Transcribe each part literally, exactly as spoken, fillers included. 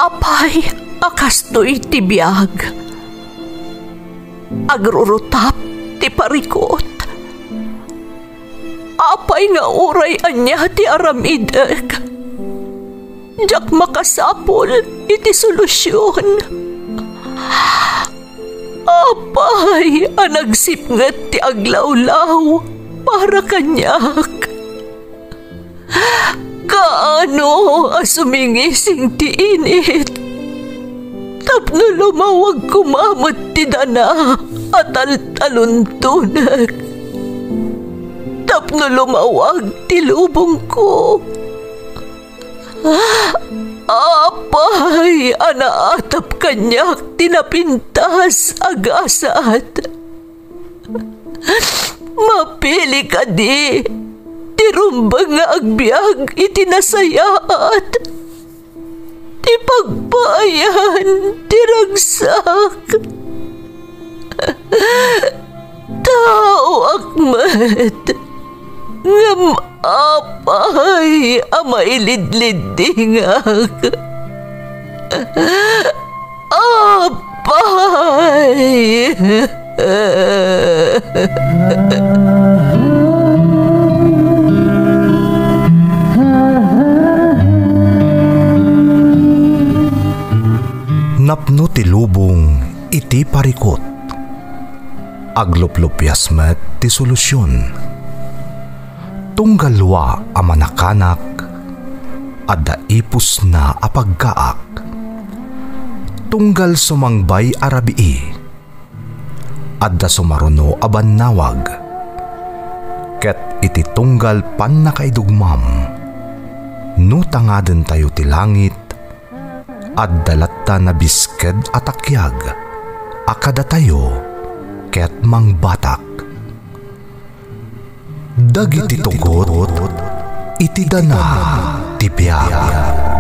Apay a kastoy ti biag? Agrurutap ti parikut. Apay nga uray ania ti aramidek, diak makasapul iti solusion. Apay a nagsipnget ti aglawlaw para kaniak? Kaano a sumingising ti init tapno lumawag koma met ti dana a taltaluntonek, tapno lumawag ti lubongko? Apay a naatap kaniak ti napintas a gasat? Mapili kadi ti rumbeng nga agbiag iti nasayaat, ti pagpaayan ti ragsak? Taoak met, ngem apay a mailidliddingak? Apay! Napno ti lubong iti parikut. Agluplupias met ti solusion. Tunggal wa a manakanak, adda ipusna a paggaak. Tunggal sumangbay a rabii, adda sumaruno a bannawag. Ket iti tunggal pannakaidugmam, no tangadentayo ti langit, adda latta nabisked a takiag a kadatayo ket mangbatak. Dagiti tugot iti dana ti biag.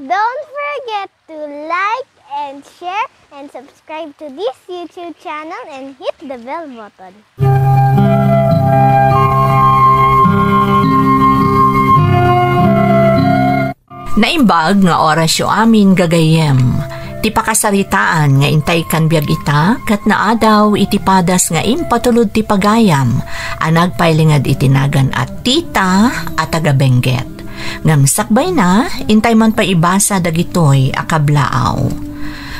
Don't forget to like and share and subscribe to this YouTube channel and hit the bell button. Naimbag nga orasyo amin, gagayyem. Ti pakasaritaan nga intay kan biag ita ket naadaw iti padas nga impatulod ti pagayam a nagpailinged iti nagan a Tita a taga-Benguet. Ngem sakbayna, intay man pay ibasa dagitoy a kablaaw.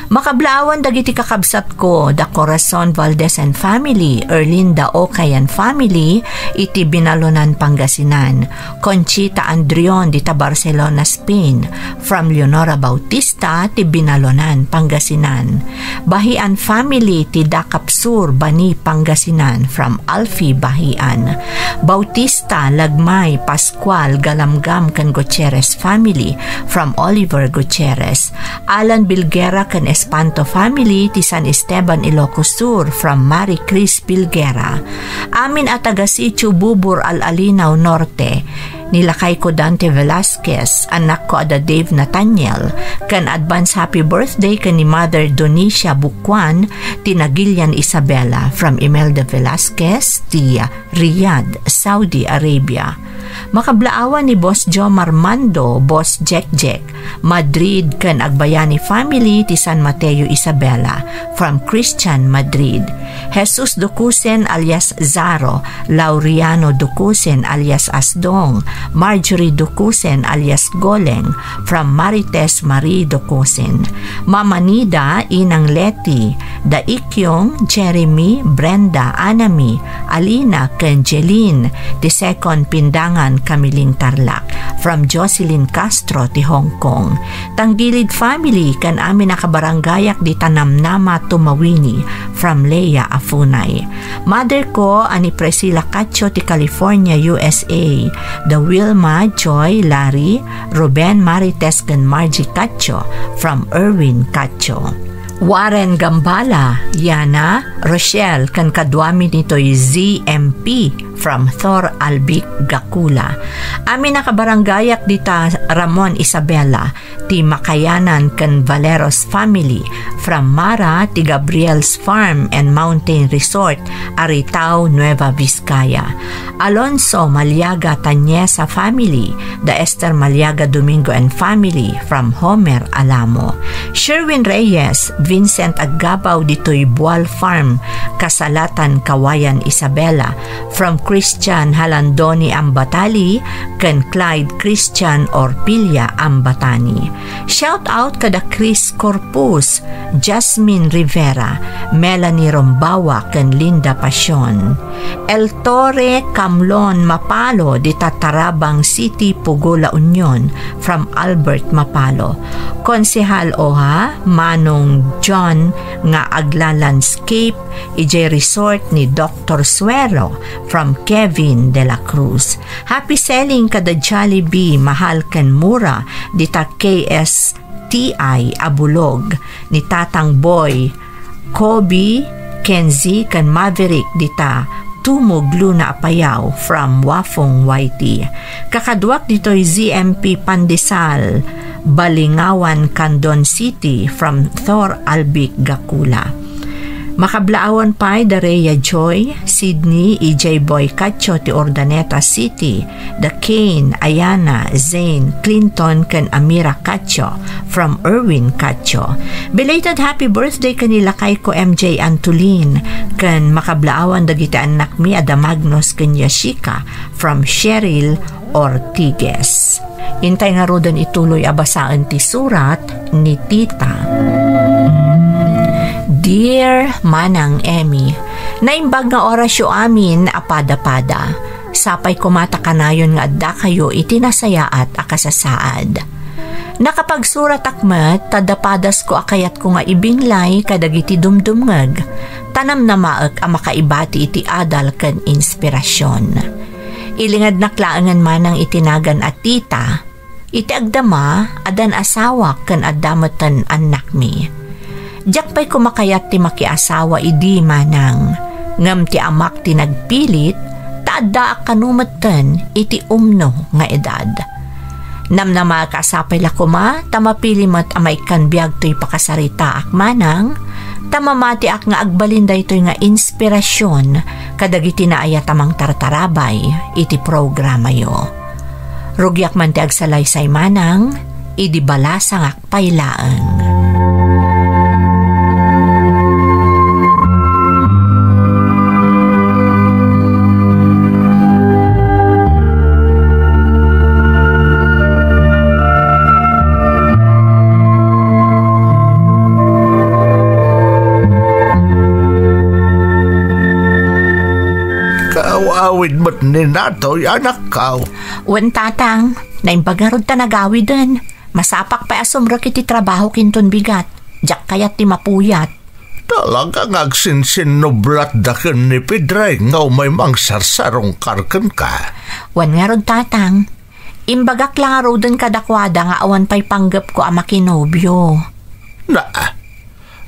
Makablaawan dagiti kakabsatko, da Corazon Valdez and family, Erlinda Ocay and family, iti Binalonan, Pangasinan. Conchita Andrion, dita Barcelona, Spain. From Leonora Bautista, ti Binalonan, Pangasinan. Bahian family, ti Dakap Sur, Bani, Pangasinan. From Alfie Bahian. Bautista, Lagmay, Pascual, Galamgam, ken Gutierrez family. From Oliver Gutierrez. Alan Bilguera ken Espanto family, ti San Esteban, Ilocos Sur. From Marie Chris Bilguera. Amin a taga Sitio Bubur, Al-Alinaw Norte. Ni lakayko Dante Velasquez, anakko a da Dave Nathaniel, ken advance happy birthday ken ni Mother Donicia Bukuan, ti Nagilian Isabela, from Imelda Velasquez, ti Riyadh, Saudi Arabia. Makablaawan ni Boss Jomar Mando, Boss Jack Jack, Madrid, ken Agbayani family ti San Mateo Isabela, from Christian Madrid. Jesus Dukusen alias Zaro, Laureano Dukusen alias Asdong, Marjorie Dukusen alias Goleng, from Marites Marie Dukusen. Mama Nida, Inang Leti, Da Ikyong, Jeremy, Brenda, Anami, Alina, ken Jeline, ti Second Pindangan, Kamiling, Tarlac. from Jocelyn Castro ti Hong Kong. Tanggilid family ken amin a kabarangayak dita Namnama Tumawini from Leia Afunay. Mother ko a ni Priscilla Cacho ti California, U S A. Da Wilma, Joy, Larry, Ruben, Marites, ken Margie Cacho from Erwin Cacho. Warren Gambala, Yana, Rochelle, ken kaduami ditoy Z M P from Thor Albic Gakula. Amin a kabarangayak dita Ramon Isabela, ti Makayanan ken Valeros family from Mara ti Gabriel's Farm and Mountain Resort, Aritao, Nueva Vizcaya. Alonso Maliaga Tanyesa family, da Esther Maliaga Domingo and family from Homer Alamo. Sherwin Reyes, Vincent Aggabaw ditoy Bual Farm, Kasalatan, Kawayan, Isabela, from Christian Halandoni Ambatali ken Clyde Christian Orpilia Ambatani. Shout out kada Chris Corpus, Jasmine Rivera, Melanie Rombawa ken Linda Pasion. El Torre Camlon Mapalo dita Tarabang City, Pugo, La Union, from Albert Mapalo. Konsehal Oha, Manong John nga agla-landscape idiay resort ni Doktor Suero from Kevin de la Cruz. Happy selling kada Jollibee, Mahal ken Mura dita K S T I Abulog ni Tatang Boy, Kobe, Kenzie, ken Maverick dita Tumog Luna Apayao from Wafong Y T. Kakaduak ditoy Z M P Pandesal, Balingawan, Candon City from Thor Albic Gakula. Makablaawan pay da Rhea Joy, Sydney, E J Boy Cacho ti Urdaneta City, da Kane, Ayana, Zane, Clinton, ken Amira Cacho from Erwin Cacho. Belated happy birthday ken ni lakay ko M J Antolin, ken makablaawan dagiti annakmi a da Magnus ken Yashika from Cheryl Ortiguez. Intay ngaruden ituloy a basaen ti surat ni Tita. Dear Manang Emmy, naimbag nga orasyo amin a pada-pada. Sapay koma ta kanayon nga addakayo iti nasayaat a kasasaad. Nakapagsuratak met ta dapadasko a kayatko nga ibinglay kadagiti dumdumngeg, ta namnamaek a makaibati iti adal ken inspirasyon. Ilingednak laengen manang iti nagan a Tita, iti agdama, addan asawak ken adda metten annakmi. Diak pay koma kayat ti makiasawa idi manang, ngem ti amak ti nagpilit, ta addaak kano metten iti umno nga edad. Namnamaek a sapay la koma ta mapili met a maikkan biag toy pakasaritaak manang, ta mamatiak nga agbalin daytoy nga inspirasyon kadagiti naayat a mangtartarabay iti programayo. Rugiak man ti agsalaysay manang, idi balasangak pay laeng. Kaaw-awid met ni Natoy, anakko. Wen, Tatang. Naimbag ngarud ta nagawiden. Masapak pay a sumrek iti trabahok inton bigat. Diak kayat ti mapuyat. Talaga nga agsinsinnublatda ken ni Pedring nga umay mangsarsarungkar kenka. Wen ngarud, Tatang. Imbagak la ngaruden kadakuada nga awan pay panggepko a makinobio. Na,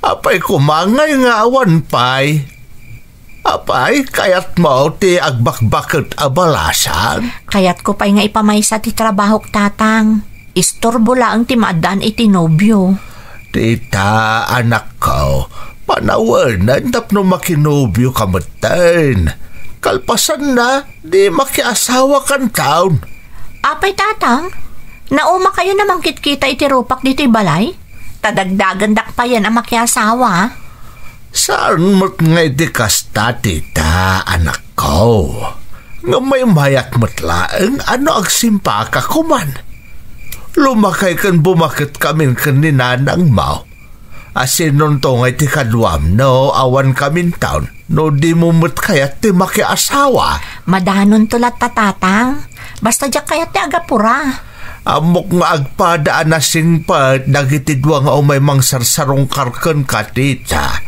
apay koma ngay nga awan pay? Apay, kayatmo ti agbakbaket a balasan? Kayatko pay nga ipamaysa ti trabahok, Tatang. Isturbo laeng ti maaddaan iti nobio. Tita, anakko, panawenen tapno makinobioka metten. Kalpasanna, di makiasawakanton. Apay, Tatang? Naumakayon a mangkitkita iti rupak ditoy balay? Ta dagdagendak payen a makiasawa. Saan met nga iti kasta, Tita, anakko. Ngem maymayak met laeng a no agsimpaka koman. Lumakay ken bumaketkamin ken ni nanangmo. Asinonto nga iti kaduam no awankaminton no dimo met kayat ti makiasawa? Madanonto latta, Tatang. Basta diak kayat ti agapura. Ammok nga agpada a nasingpet dagiti dua nga umay mangsarsarungkar kenka, tita.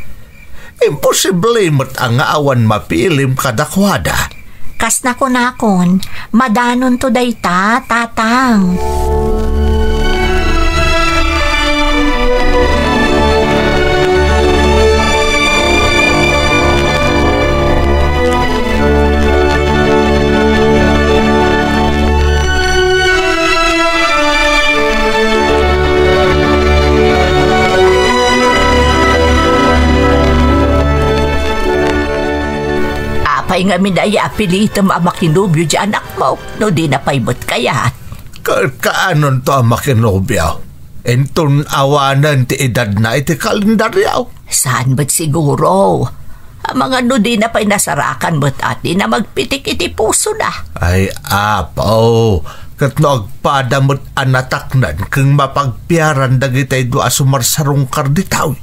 Imposible met a nga awan mapilim kadakuada. Kas nakunakon, madanonto dayta, tatang. Apay ngamin aya a pilitem a makinobio ti anakmo, no dina pay met kayat? Ka-, kaanonto a makinobio? Inton awanen ti edadna iti kalendario. Saan met siguro? Amangan no dina pay nasarakan met a dina magpitik iti pusona. Ay, Apo, ket no agpada met a nataknan ken mapagpiaran dagitay dua a sumarsarungkar ditoy,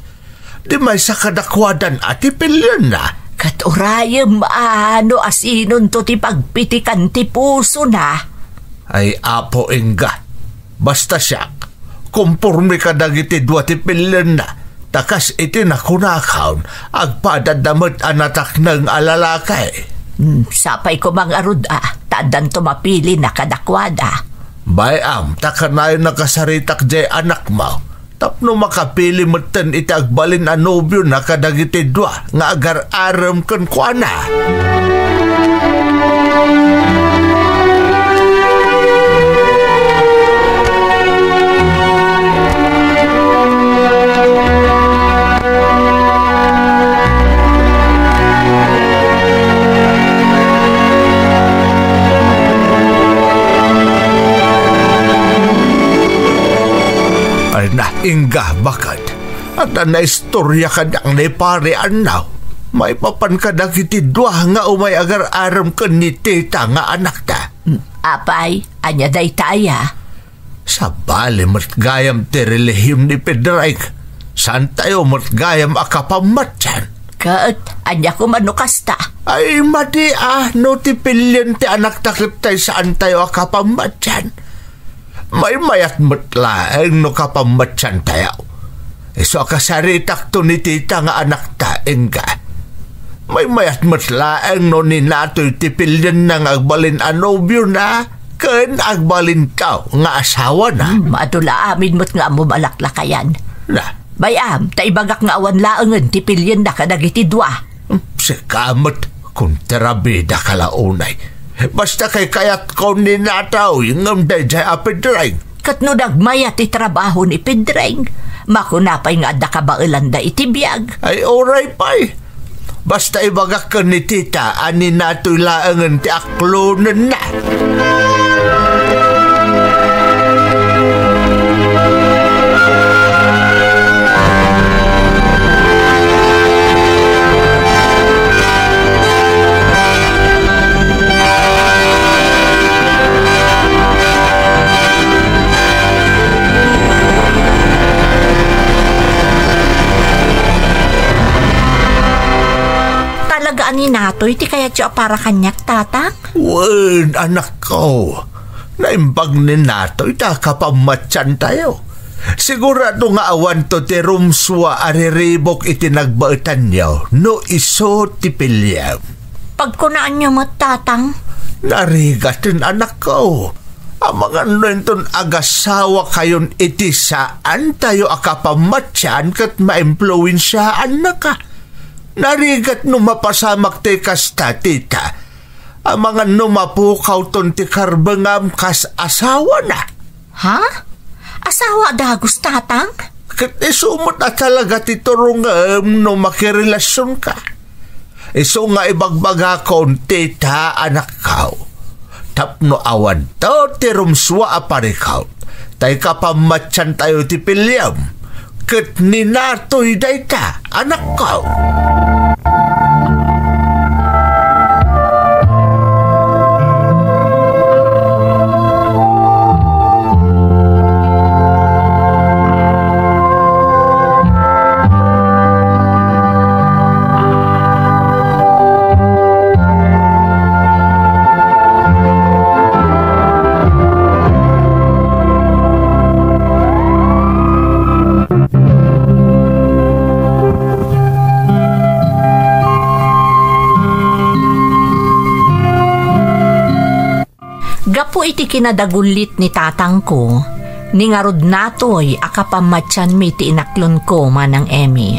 di maysa kadakuadan a ti pilienna. Ket urayem a no asinonto ti pagpitikan ti pusona. Ay, Apo, ingga. Basta siak, komporme kadagiti dua ti pilienna, ta kas iti nakunakon, agpadada met a natakneng a lalaki. Hmm, sapay koma ngarud a, ta addanto mapilina kadakuada. Bay-am, ta kanayon a kasaritak diay anakmo, tapno makapili metten iti agbalin a nobiona kadagiti dua nga agar-arem kenkuana. Ay na, ingga, bakad. Adda naistorya kaniak ni Pare Annaw. Maipapan kadagiti dua nga umay agar-arem ken ni tita nga anakta. Mm, apay, ania dayta aya? Sabali met gayam ti relihim ni Pedreng. Saantayo met gayam a kapammatian. Ket, ania koma no kasta? Ay, madi a, no ti pilien ti anakta ket tay saantayo a kapammatian. Maymayat met laeng no kapammatiantayo. Isu a kasaritakto ni tita nga anakta, ingga. Maymayat met laeng no ni Natoy ti pilienna nga agbalin a nobiona ken agbalinko nga asawana. Hmm, adu la amin met nga ammo malaklakayan. Na? Bay-am, ta ibagak nga awan laengen ti pilienna kadagiti dua. Sika met, kontrabidaka la unay. Basta kaykayatko ni Natoy ngem daydiay a Pedreng. Ket no nagmayat ti trabaho ni Pedreng, makuna pay nga adda kabaelanda iti biag. Ay, uray pay. Basta ibagak ken ni tita a ni Natoy laengen ti aklonenna. Talaga a ni Natoy ti kayatyo a para kaniak, Tatang? Wen, anakko. Naimbag ni Natoy ta kapammatiantayo. Sigurado nga awanto ti rumsua a riribuk iti nagbaetanyo no isu ti piliem. Pagkunaanyo met, Tatang? Narigaten, anakko. Amangan no inton agasawakayon iti saantayo a kapammatian ket maimpluensiaannaka. Narigat no mapasamak ti kasta, tita. Amangan no mapukawton ti karbengam kas asawana. Ha? Asawa a dagus, Tatang? Ket isu met a talaga ti turongem no makirelasionka. Isu nga ibagbagakon, tita, anakko. Tapno awanto ti rumsua a parikut, tay kapammatiantayo ti piliem. Ket ni Natoy dayta, anakko. Iti kinadagullit ni tatangko, ni ngarud natoy a kapammatianmi ti inaklonko, Manang Emmy.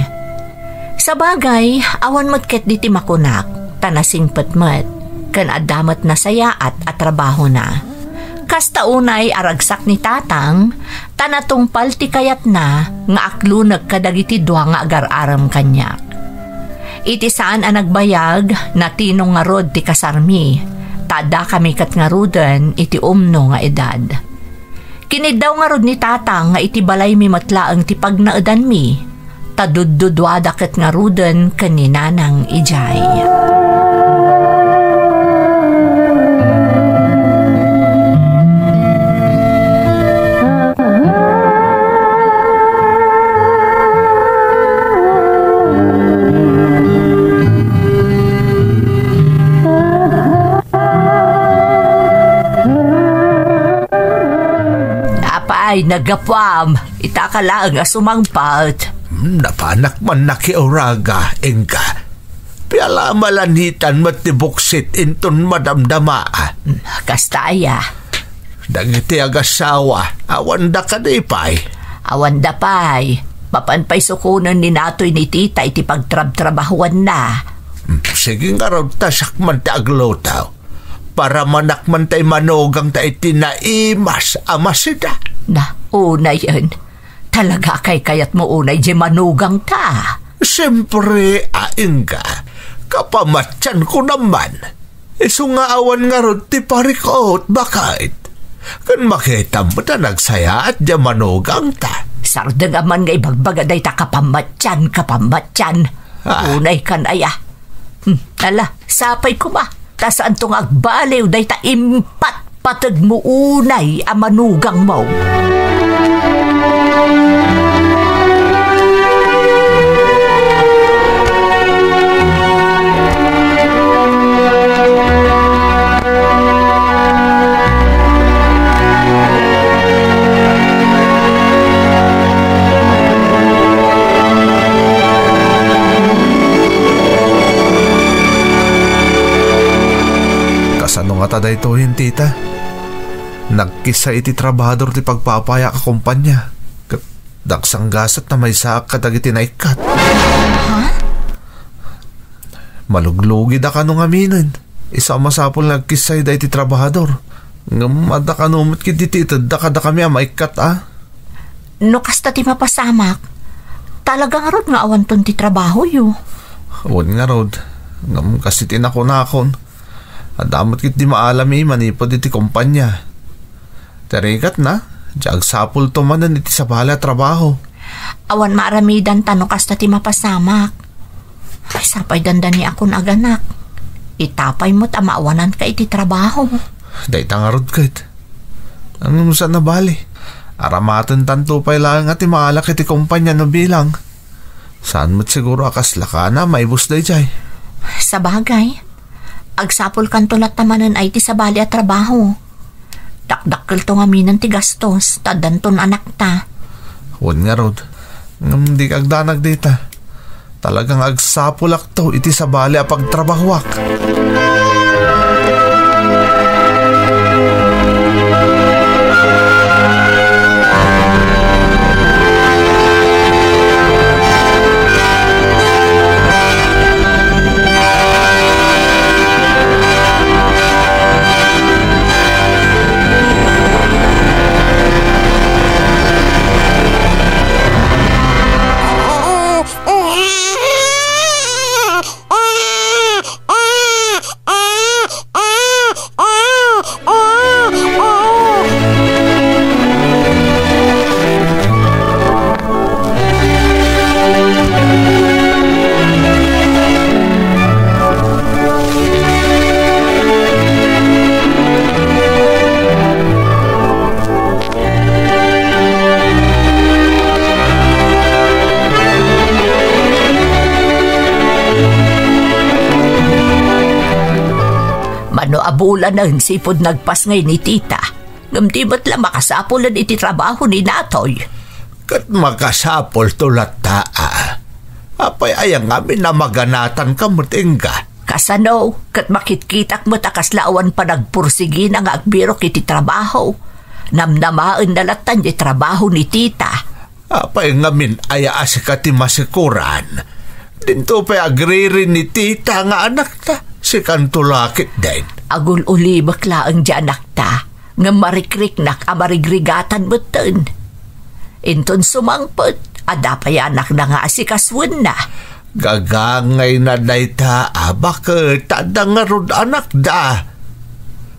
Sabagay, awan met ketdi ti makunak, ta nasingpet met, ken adda met nasayaat a trabahona. Kasta unay a ragsak ni tatang, ta natungpal ti kayatna nga aklonek kadagiti dua nga agar-arem kaniak. Iti saan a nagbayag, natinong ngarud ti kasarmi, ta addakami ket ngaruden iti umno nga edad. Kiniddaw ngarud ni tatang nga iti balaymi met laeng ti pagnaedanmi, ta dudduduada ket ngaruden ken ni nanang idiay. Apay, naggapuam, ita ka laeng a sumangpet. Hmm, napanak man nakiuraga, Inga. Piala malanitan met ti buksit inton madamdama. Kasta aya. Dagiti agasawa, awanda kadi pay? Awanda pay. Mapan pay sukonen ni natoy ni tita iti pagtrabtrabahuanna. Hmm, sige ngarud, ta siak man ti agluto. Paramanak man tay manugangta iti naimas a masida. Na, unayen. Talaga a kaykayatmo unay diay manugangta? Siempre, a, Inga. Kapamatianko naman. Isu nga awan ngarud ti parikut, baket. Ken makitam met a nagsayaat diay manugangta. Sardengam man nga ibagbaga dayta kapamatian, kapamatian. Ah. Unay kan aya. Hmm, ala, sapay koma. Ta saanto nga agbaliw dayta impatpategmo unay a manugangmo. Kasano ngata daytoyen, tita? Nagkissay iti trabahador ti pagpapayaak a kompania. Ket dagsanggasat ta maysaak kadagiti naikkat. Ha? Maluglugida kano ngaminen. Isu a masapul nga agkissayda iti trabahador. Ngem adda kano met ketdi ti itedda kadakami a maikkat a? No kasta ti mapasamak, talaga ngarud nga awanton ti trabahoyo? Wen ngarud, ngem kas iti nakunakon, adda met ketdi maalami manipud iti kompania. Ti rikatna, diay agsapulto manen iti sabali a trabaho. Awan maaramidanta no kasta ti mapasamak. Ay, sapay dandani a kun-aganak. Ita pay met a maawananka iti trabaho. Dayta ngarud ket. Ngem saan a bali. Aramatentanto pay laeng a ti maalak iti kompania no bilang. Saan met siguro a kasla kana a maibus daydiay. Sabagay, agsapulkanto latta manen ay ti sabali a trabaho. Dakdakkelto ngaminen ti gastos, ta addanton anakta. Wen ngarud, ngem dika agdanag dita. Talaga nga agsapulakto iti sabali a pagtrabahoak. Mano a bulanen sipud nagpasngay ni tita, ngem di met la makasapulen iti trabaho ni natoy. Ket makasapulto latta a. Apay aya ngamin a maganatanka met, Inga? Sano, ket makitkitak met a kasla awan panagpursigina nga agbirok iti trabaho. Namnamaenna lattan ti trabaho ni tita. Apay ngamin aya a sika ti masikuran? Dinto pay agriri ni tita nga anakta, sikanto la ketdin. Agul-ulibek laeng ti anakta, ngem marikriknak a marigrigatan metten. Inton sumangpet, adda pay anakna nga asikasuenna. Gagangayna dayta a baket ta adda ngarud anakda.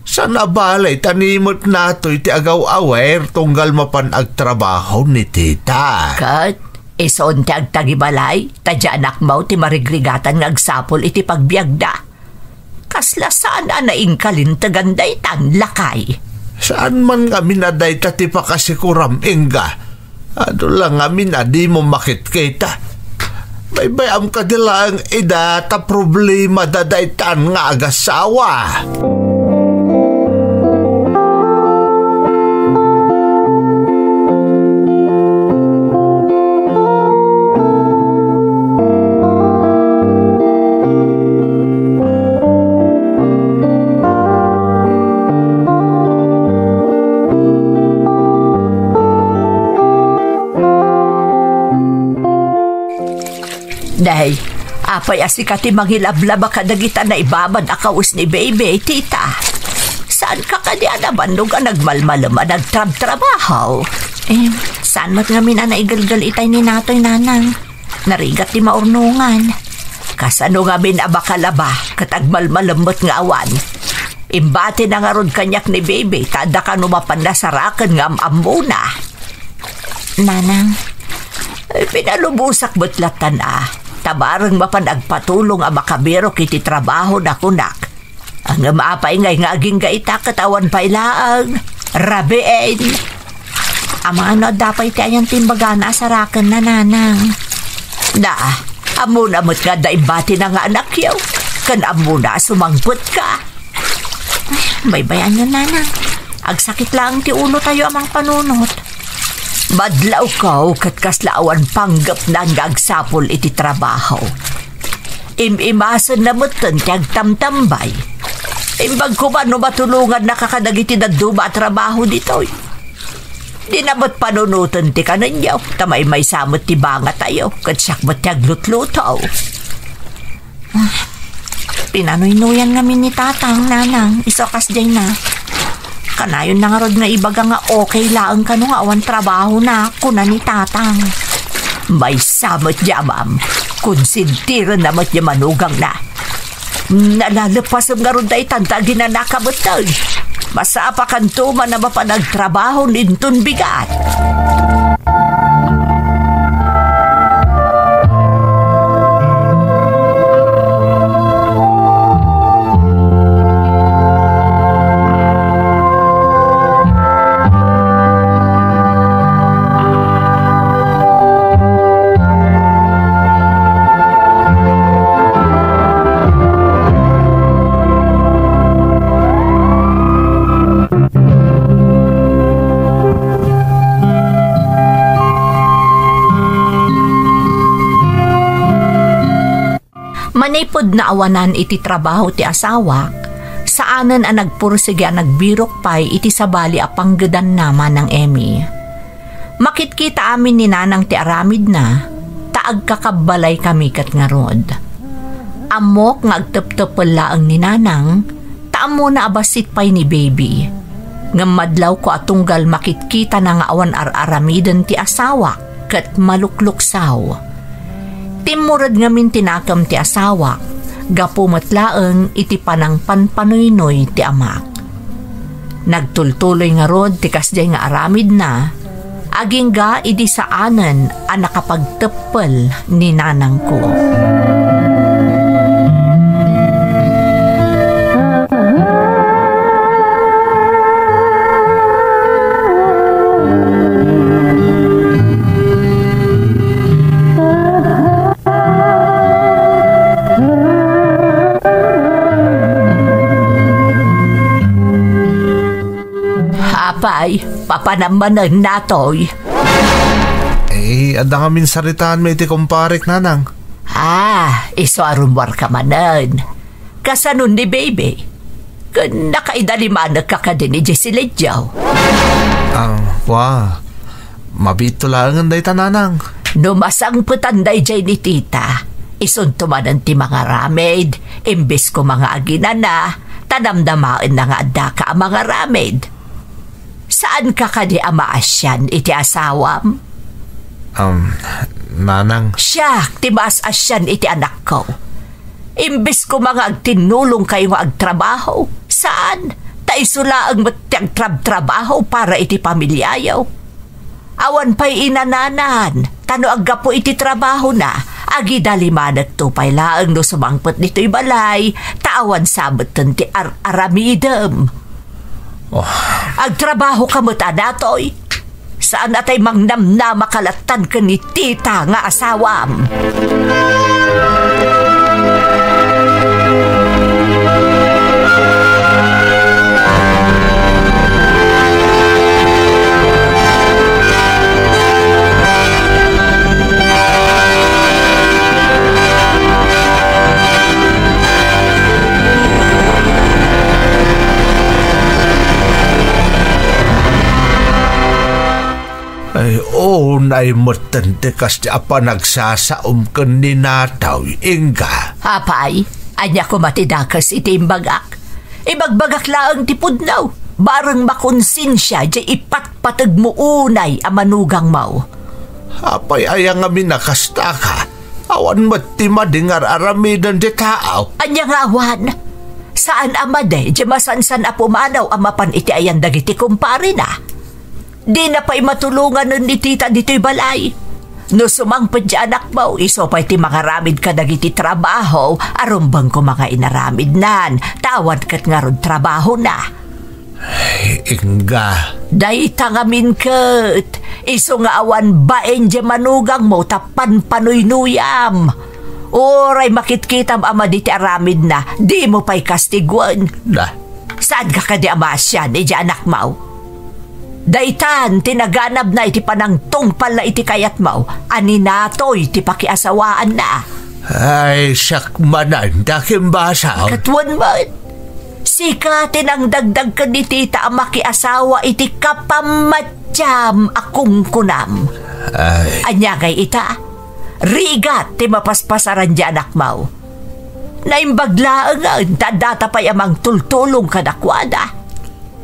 Saan a balay ta ni met natoy ti agaw-awer tunggal mapan agtrabaho ni tita. Ket, isuon ti agtagibalay, ta diay anakmo ti marigrigatan nga agsapul iti pagbiagda. Kasla saan a naingkalintegan daytan, lakay. Saan man ngamin a dayta ti pakasikuram, Inga. Adu la ngamin a dimo makitkita. Baybay-am kadi laeng ida ta problemada daytan nga agasawa. Day, apay a sika ti mangilablaba kadagita naibabad a kawes ni Baby, tita? Saanka kadi a nabannog a nagmalmalem a nagtrabtrabaho? Eh, saan met ngamin a naigelgel itay ni Natoy, Nanang? Narigat ti maurnongan. Kasano ngamin a makalaba ket agmalmalem met nga awan? Imbatina ngarud kaniak ni Baby ta adda kano mapan nasaraken nga am-ammona. Nanang. Eh, pinalubosak met lattan a, ta bareng mapan agpatulong a makabirok iti trabahona, kunak. Ngem apay ngay nga agingga ita ket awan pay laeng? Rabiin! Amangan no adda pay ti ayan ti imbagana a sarakenna, Nanang. Da, ammona met nga adda imbatina nga anakyo, ken ammona a sumangpetka. Ay, baybay-anyon, Nanang. Agsakit laeng ti ulotayo a mangpanunot. Madlawko ket kasla awan panggepna nga agsapul iti trabaho. Im-imasenna metten ti agtamtambay. Imbag koma no matulongannaka kadagiti dadduma a trabaho ditoy. Dina met panunoten ti kanenyo, ta maymaysa met ti bangatayo, ket siak met ti aglutluto. Ah, pinanuynoyan ngamin ni Tatang, Nanang, isu a kasdiay na. Kanayonna ngarud nga ibaga nga okay laeng kano nga awan trabahona, kuna ni Tatang. Maysa met diay amam, konsentirenna met diay manugangna. Nalalepasem ngarud daytan ta aginanaka metten. Masapakanto man a mapan agtrabaho inton bigat. Manipud naawanan iti trabaho ti asawak, saanen a nagpursigi a nagbirok pay iti sabali a panggedanna, Manang Emmy. Makitkita amin ni Nanang ti aramidna, ta agkakabbalay kami ket ngarud. Ammok nga agteptepel laeng ni Nanang, ta ammona a bassit pay ni Baby. Ngem madlawko a tunggal makitkitana nga awan ar-aramiden ti asawak ket malukluksaw. Timmured ngamin ti nakem ti asawak, gapu met laeng iti panangpanpanuynoy ti amak. Nagtultuloy ngarud ti kasdiay nga aramidna, agingga idi saanen a nakapagteppel ni nanangko. Apay, papanam manen natoy? Eh, adda ngamin saritaanmi iti kumparek, Nanang. Ah, isu a rummuarka manen. Kasano ni Baby? Ken nakaidalimanekka kadin idiay siledio? Ah, wa. Mabiit laengen dayta, nanang. No masangpetan daydiay ni tita, isunto manen ti mangaramid, imbes koma nga aginana, ta namnamaenna nga addaka a mangaramid. Saanka kadi a maasian iti asawam? Um, nanang. Siak ti maas-asian iti anakko. Imbes koma nga agtinnulongkayo nga agtrabaho, saan, ta isu laeng met ti agtrabtrabaho para iti pamiliayo. Awan pay inananan, ta no aggapu iti trabahona, agidalimanekto pay laeng no sumangpet ditoy balay, ta awan sa metten ti ar-aramidem. Oh. Agtrabahoka met a datoy. Saan a tay mangnamnamaka lattan ken ni tita nga asawam. Ay, unay metten ti kasta a panagsasaom ken ni Natoy, Inga. Apay, ania koma ti dakes iti imbagak? Ibagbagak laeng ti pudno, bareng makonsensia diay ipatpategmo unay a manugangmo. Apay aya ngamin a kastaka? Awan met ti madi nga ar-aramiden ti tao. Ania nga awan? Saan a madi diay masansan a pumanaw a mapan iti ayan dagiti kumparena. Dina pay matulonganen ni tita ditoy balay. No sumangpet ti anakmo, isu pay ti mangaramid kadagiti trabaho a rumbeng koma nga inaramidnan, ta awan ket ngarud trabahona. Ay, Inga. Dayta ngamin ket, isu nga awan bain diay manugangmo ta panpanuynuyam. Uray makitkitam a madi ti aramidna, dimo pay kastiguen. Na. Saanka kadi a maasian idiay anakmo? Daytan ti naganabna iti panangtungpalna iti kayatmo a ni Natoy ti pakiasawaanna. Ay, siak manen, Dakimbasang. Ket wen met, sika ti nangdagdag ken ni tita a makiasawa iti kapamatiam a kunkunam. Ay. Ania ngay ita? Rigat ti mapaspasaran diay anakmo. Naimbag laengen ta addata pay a mangtultulong kadakuada.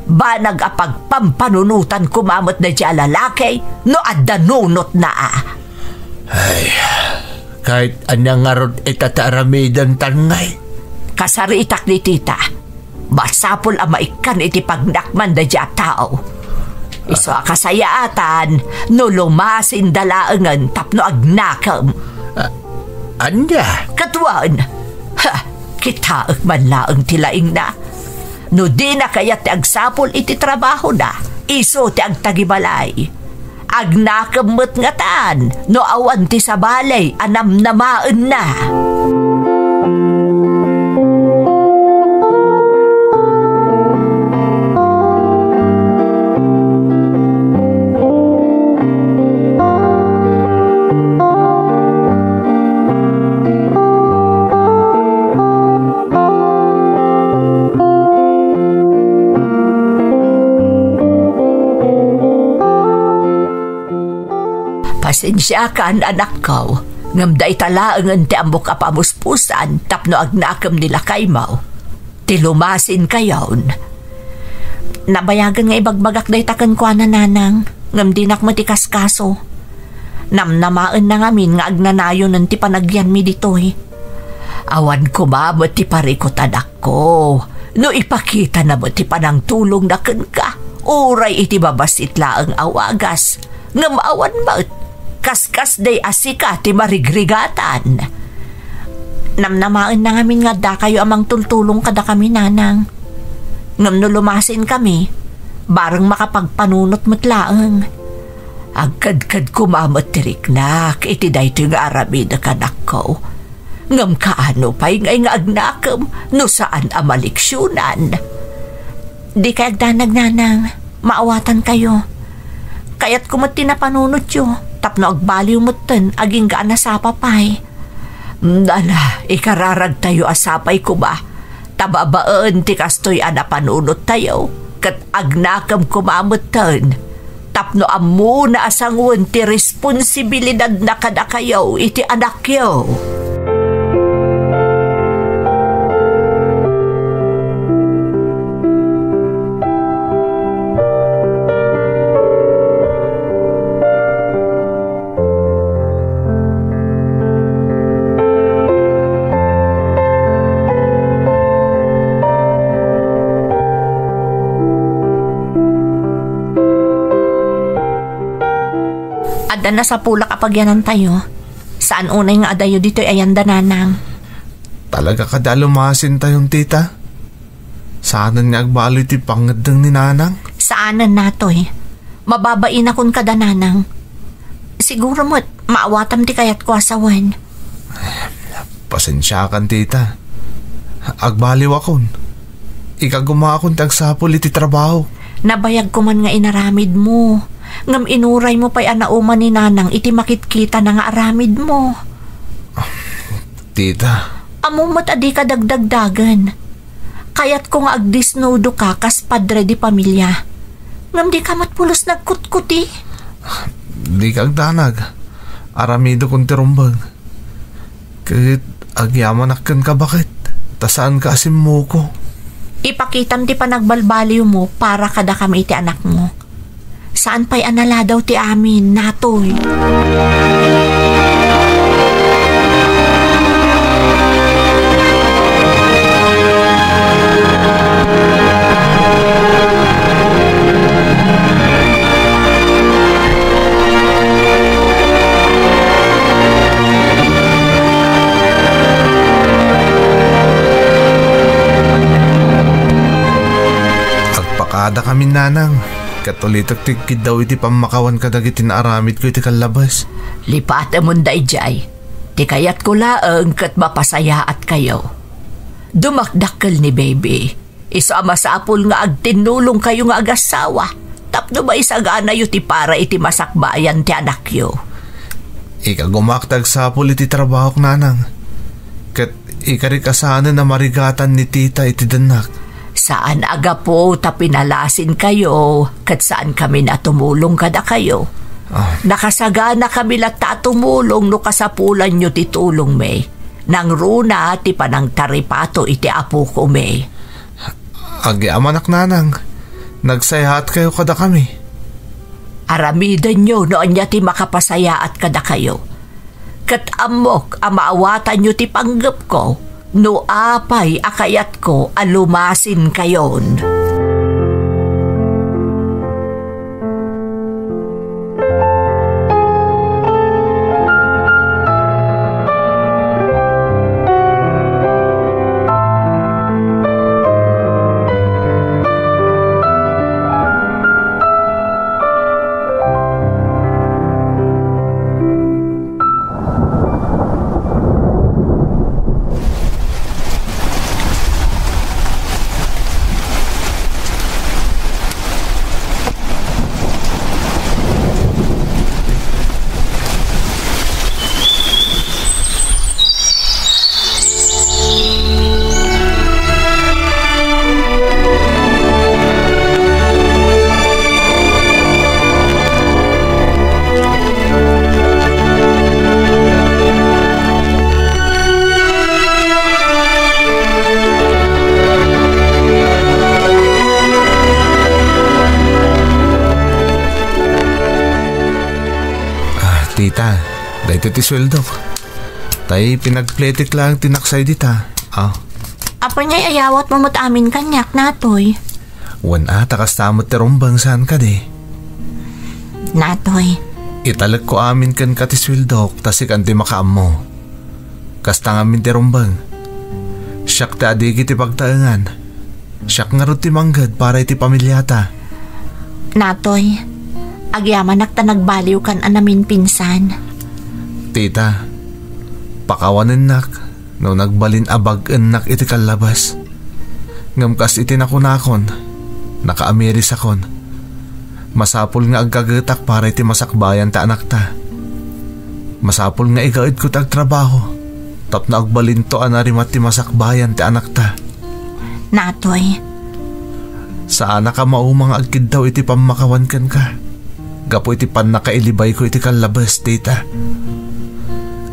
Banag a pagpampanunotan koma met daydiay a lalaki no adda nunotna a. Ay, ket ania ngarud ita ti aramidentan ngay? Kasaritak ni tita. Masapul a maikkan iti pagnakman daydiay a tao. Isu a kasayaatan no lumasinda laengen tapno agnakem. Ah, ania? Ket wen, ha, kitaek man laeng ti laingna. No dina kayat ti agsapul iti trabahona, isu ti agtagibalay. Agnakem met ngatan no awan ti sabali a namnamaenna. Pasensiakan, anakko, ngem dayta laengen ti ammok a pamuspusan tapno agnakem ni lakaymo. Ti lumasinkayon. Nabayagen nga ibagbagak dayta kenkuana, nanang, ngem dinak met ikaskaso. Namnamaenna ngamin nga agnanayonen ti panagyanmi ditoy. Awan koma met ti parikut, anakko, no ipakitana met ti panangtulongna kenka, uray iti babassit laeng a wagas. Ngem awan met, kaskasdi a sika ti marigrigatan. Namnamaenna ngamin nga addakayo a mangtultulong kadakami, nanang. Ngem no lumasinkami, bareng makapagpanunot met laeng. Agkedked koma met ti riknak iti daytoy nga aramidek, anakko. Ngem kaano pay ngay nga agnakem no saan a maleksionan? Dikay agdanag, nanang. Maawatankayo. Kayatko met ti napanunotyo tapno agbaliw metten agingga a nasapa pay. Ala, ikararagtayo a sapay koma. Ta babaen ti kastoy a napanunottayo, ket agnakem koma metten tapno ammona a sangoen ti responsibilidadna kadakayo iti anakyo. Adda nasapulak a pagyanantayo. Saan unay nga adayo ditoy a yanda, Nanang. Talaga kadi a lumasintayon, tita? Saanen nga agbaliw ti pangngeddeng ni Nanang? Saanen, Natoy. Mababainakon kada, Nanang. Siguro met, maawatam ti kayatko a sawen. Pasensiakan, tita. Agbaliwakon. Ikagumaakon ti agsapul iti trabaho. Nabayagko man nga inaramidmo. Ngem inuraymo pay a nauman ni Nanang iti makitkitana nga aramidmo. Tita. Ammom met a dika dagdagdagen. Kayatko nga agdisnudoka kas padre de pamilia. Ngem dika met pulos nagkutkuti. Dika agdanag. Aramidokon ti rumbeng. Ket agyamanak kenka, baket, ta saanka a simmuko. Ipakitam ti panagbalbaliwmo para kadakami iti anakmo. Saan pay a naladaw ti amin, Natoy. Agpakadakamin, Nanang, ket ulitek ti kiddaw iti pammakawan kadagiti naaramidko iti kallabas. Lipatemon daydiay. Ti kayatko laeng ket mapasayaatkayo. Dumakdakkel ni Baby. Isu a masapul nga agtinnulongkayo nga agassawa tapno maisaganayo ti para iti masakbayan ti anakyo. Ikagumak ti agsapul iti trabahok, Nanang. Ket ikarik a saanen a marigatan ni tita iti dennak. Saan a gapu ta pinalasinkayo ket saankami a tumulong kadakayo. Ah. Nakasaganakami latta a tumulong no kasapulanyo ti tulongmi. Nangruna ti panangtaripato iti apokami. Agyamanak, Nanang. Nagsayaatkayo kadakami. Aramidenyo no ania ti makapasayaat kadakayo. Ket ammok a maawatanyo ti panggepko no apay a kayatko a lumasinkayon. Ah, tita, daytoy ti sueldok. Tay pinagpletik lang ti naksay dita. Ah. Apay nga ayawatmo met amin kaniak, Natoy? Wen a, ta kasta met ti rumbeng saan kadi. Natoy. Italekko amin kenka ti sueldok, ta sikan ti makaammo. Kasta ngamin ti rumbeng. Siak ti adigi ti pagtaengan. Siak ngarud ti mangged para iti pamiliata. Natoy, agyamanak ta nagbaliwkan a naminpinsan. Tita, pakawanennak no nagbalin a bag-ennak iti kallabas. Ngem kas iti nakunakon, nakaamirisakon. Masapul nga agkagetak para iti masakbayan ti anakta. Masapul nga igaedko ti agtrabaho tapno agbalinto a narimat ti masakbayan ti anakta. Natoy. Saanak a mauma nga agkiddaw iti pammakawan kenka gapu iti pannakailibayko iti kallabes, tita.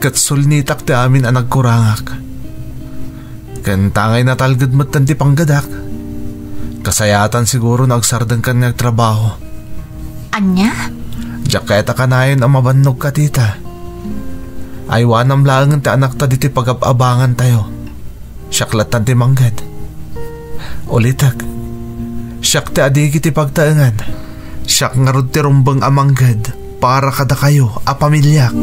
Ket sulnitak ti amin a nagkurangak. Ken tangay natalged metten ti panggedak. Kasayaatan siguro no agsardengkan nga agtrabaho. Ania? Diak kayat a kanayon a mabannogka, tita. Aywanam laengen ti anakta ditoy pagab-abangantayo. Siak lattan ti mangged. Ulitek, siak ti adigi ti pagtaengan. Siak ngarud ti rumbeng a mangged para kadakayo a pamiliak.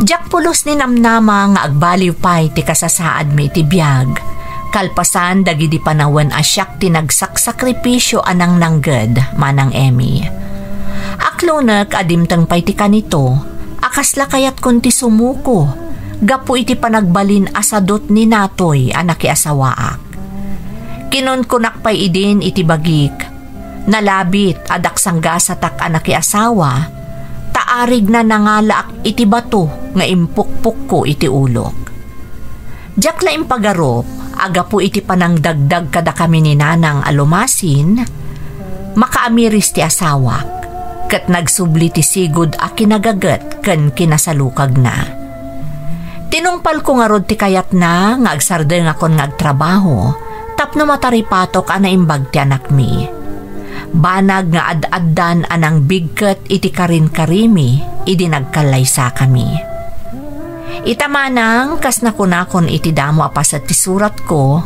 Diak pulos ni namnama nga agbaliw pay ti kasasaadmi iti biag, kalpasan dagidi panawen a siak ti nagsaksakripisio a nangnangged, Manang Emmy. Aklonek a dimteng pay ti kanito, a kasla kayatkon ti sumuko gapu iti panagbalin a sadut ni Natoy a nakiasawaak. Kinunkunak pay idin iti bagik, nalabit a daksanggasatak a nakiasawa, ta arigna nangalaak iti bato nga impukpukko iti ulok. Diak la impagarup a gapu iti panangdagdag kadakami ni Nanang a lumasin, makaamiris ti asawak, ket nagsubli ti sigud a kinagaget ken kinasalukagna. Tinungpalko ngarud ti kayatna nga agsardengakon nga agtrabaho tapno mataripatok a naimbag ti anakmi. Banag nga ad-addan a nangbigket iti karinkarimi idi nagkallaysakami. Ita manang, kas nakunakon iti damo a paset ti suratko,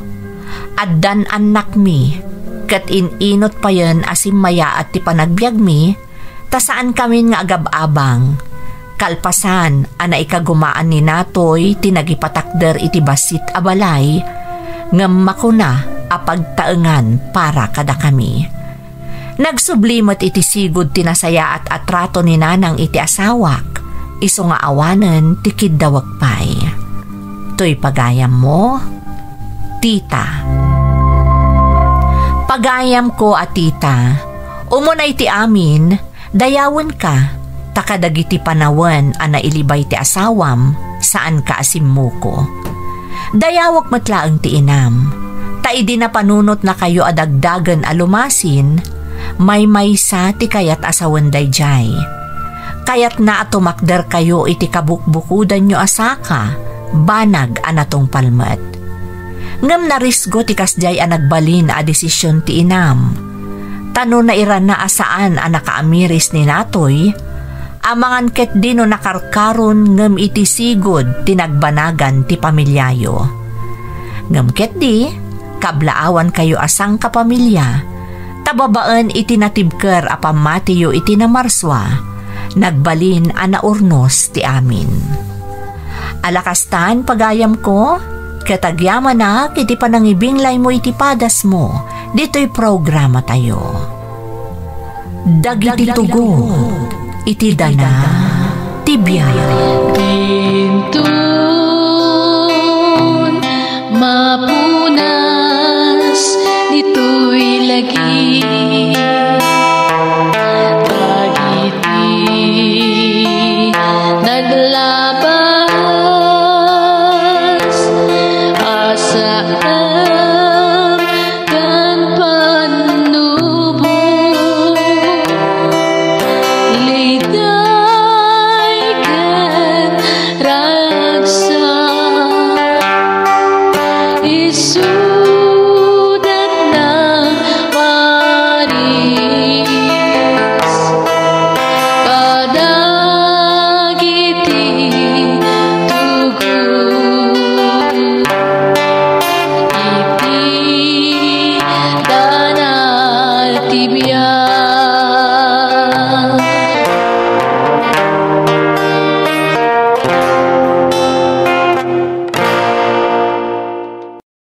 addan annakmi, ket in-inut payen a simmayaat ti panagbiagmi, ta saankamin nga agab-abang. Kalpasan a naikagumaan ni Natoy ti nagipatakder iti bassit a balay, ngem makuna a pagtaengan para kadakami. Nagsubli met iti sigud ti nasayaat a trato ni Nanang iti asawak, isu nga awanen ti kiddawek pay. Toy pagayammo, Tita. Pagayamko a tita, umuna iti amin, dayawenka, ta kadagiti panawen a nailibay ti asawam, saanka a simmuko. Dayawek met laeng ti inam, ta idi napanunotnakayo a dagdagen a lumasin, maymaysa ti kayat a sawen daydiay. Kayatna a tumakderkayo iti kabukbukodanyo a saka, banag a natungpal met. Ngem narisgo ti kasdiay a nagbalin a desisyon ti inam. Ta no nairana a saan a nakaamiris ni Natoy, amangan ketdi no nakarkaron ngem iti sigud ti nagbanagan ti pamiliayo. Ngem ketdi, kablaawankayo a sangkapamilia, ta babaen iti natibker a pammatiyo iti Namarsua, nagbalin a naurnos ti amin. Ala kastan, pagayamko, ket agyamanak iti panangibinglaymo iti padasmo ditoy programatayo. Dagiti tugot iti dana ti biag. Inton mapunas ditoy lagi, dagiti naglabas a saan ken pannubo, liday ken ragsak, isu